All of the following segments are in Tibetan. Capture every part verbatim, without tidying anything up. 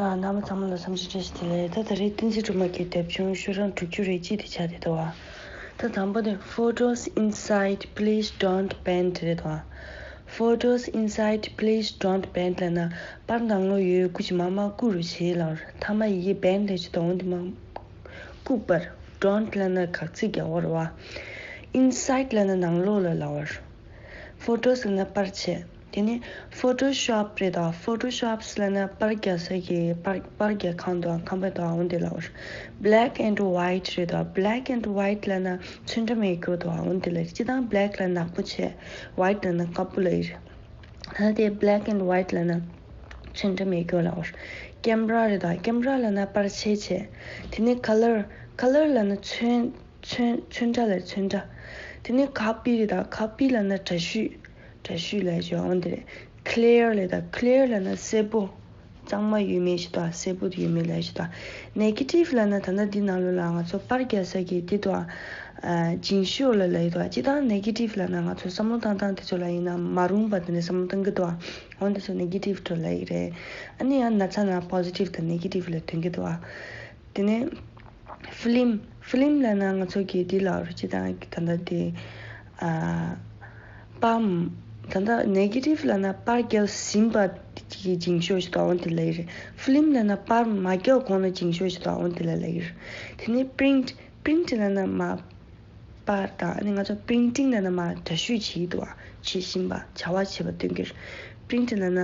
རྣམ་པ་ཚང་མ་ལ་འཚམས་འདྲི་བཀྲ་ཤིས་བདེ་ལེགས། ད་ད་རེས་བསྟན་འཛིན་སྒྲོལ་མ་གི་དེབ་ཆུང་ཤོག་གྲངས་དྲུག་ཅུ་རེ་གཅིག་དེ་ཆགས་བསྡད་འདུག་བ། ད་དང་པོ་དེ་Photos inside, please don't bend རེད་དོ། Photos inside, please don't bend ལབ་ན་པར་ནང་ལོགས་ཡོད་སྐུ་ཅིག་མར་མར་བཀུག་རོགས་བྱེད་ལབ་པ་རེད། མཐའ་མ་ཡི་གེ་bend ལབ་ཅིག་འདུག་འོ་འདི་མར་བཀུག་པ་རེད། Don't ལབ་ན་དགག་ཚིག་རྒྱག་པ་རེད་བ། Inside ལབ་ན་ནང་ལོགས་ལ་ལབ་པ་རེད། Photos ལབ་ན་པར་ཆས། དེ་ནས་Photoshop རེད་དོ། Photoshops ལབ་ན་པར་རྒྱག་ས་གི་པར་པར་རྒྱག་ཁང་དོ། ཁང་པ་དོ། འོ་འདི་ལབ་པ་རེད། Black and white རེད་དོ། Black and white ལབ་ན་ཚོན་ཁྲ་མེད་རྒྱུ་དོ། འོ་འདི་ལབ་རེད། སྤྱིར་བཏང་black ལབ་ན་ནག་པོ་བྱས། White ལབ་ན་དཀར་པོ་ལབ་ཡིན། ད་དེ་black and white ལབ་ན་ཚོན་ཁྲ་མེད་རྒྱུ་ལབ་པ་རེད། Camera རེད་དོ། Camera ལབ་ན་པར་ཆས་བྱས། དེ་ནས་Color, color ལབ་ན་ཚོན། ཚོན་ཚོན་ཁྲ་ལབ་རེད། ཚོན་ཁྲ། དེ་ནས་Copy རེད་དོ། Copy ལབ་ན་འདྲ་བཤུས། འདྲ་བཤུས་ལབ་ཡ་ཅིག་འོ་འདི་རེད། Clear རེད་དོ། Clear ལབ་ན་གསལ་པོ། གཙང་མ་ཡོད་མེད་ཅིག་དང་གསལ་པོ་ཡོད་མེད་ལབ་ཡ་ཅིག་དང་། Negative ལབ་ན་ད་ལྟ་འདི་ནང་ལོགས་ལ་ང་ཚོ་པར་རྒྱག་ས་གི་འདི་དང་། ཨ་འགྱིང་ཤོག་ལ་ལབ་ཡ་དང་། སྤྱིར་བཏང་negative ལབ་ན་ང་ཚོ་བསམ་བློ་བཏང་སྟངས་དེ་ཚོ་ལ་ཡིན་ན་མ་རུང་བ་དེ་འདྲ་བསམ་བློ་བཏང་གི་འདུག་འོ་འདི་ཚོ་negative འགྲོ་ལབ་ཡ་རེད། ཨ་ནི་ཡང་ན་ཚ་ན་positive དང་negative ལ་ཐོན་གི་འདུག་དེ་ནས་Film, film ལབ་ན་ང་ཚོ་གི་འདི་ལབ་རེད། སྤྱིར་བཏང་གི་ད་ལྟ་འདི་ཨ་པར། ད་ལྟ་negative ལབ་ན་པར་རྒྱག་ཟིན་པ་གི་འགྱིང་ཤོག་ཅིག་འདུག་འོ་འདི་ལབ་ཡ་རེད། Film ལབ་ན་པར་མ་རྒྱག་གོང་ལ་འགྱིང་ཤོག་ཅིག་འདུག་འོ་འདི་ལ་ལབ་ཡ་རེད། དེ་ནས་Print, print ལབ་ན་མར་པར་དང་། ཨ་ནི་ང་ཚོ་printing ལབ་ན་མར་འདྲ་བཤུས་བྱེད་ཀྱི་འདུག་བ། བྱེད་བཞིན་པ། བྱ་བ་བྱེད་པ་སྟོན་གྱི་རེད། Print ལབ་ན་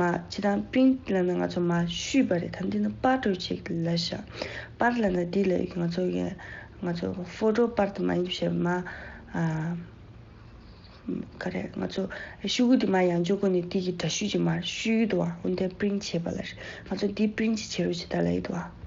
མར། སྤྱིར་བཏང་print ལབ་ན་ང་ཚོ་མར་བཤུས་པ་རེད། ད་འདི་ནི་པར་འདྲ་བོ་ཅིག་ལབ་ཤག་པར་ལབ་ན་འདི་ལ་ང་ཚོ་གི་ང་ཚོ་photo པར་དེ་མ་ཡིན་པ་བྱས་པ་མར། ཨ་ག་རེ། ང་ཚོ་ཤོག་གུ་དེ་མར་ཡང་འཇོག་གོ་ནས་དེ་གི་འདྲ་བཤུས་ཅིག་མར་བཤུས་ཀྱི་འདུག་བ། འོ་འདི་print བྱས་པ་ལ་རེད། ང་ཚོ་འདི་print ཅིག་བྱེད་རོགས་བྱེད་ད་ལབ་ཀྱི་འདུག་བ།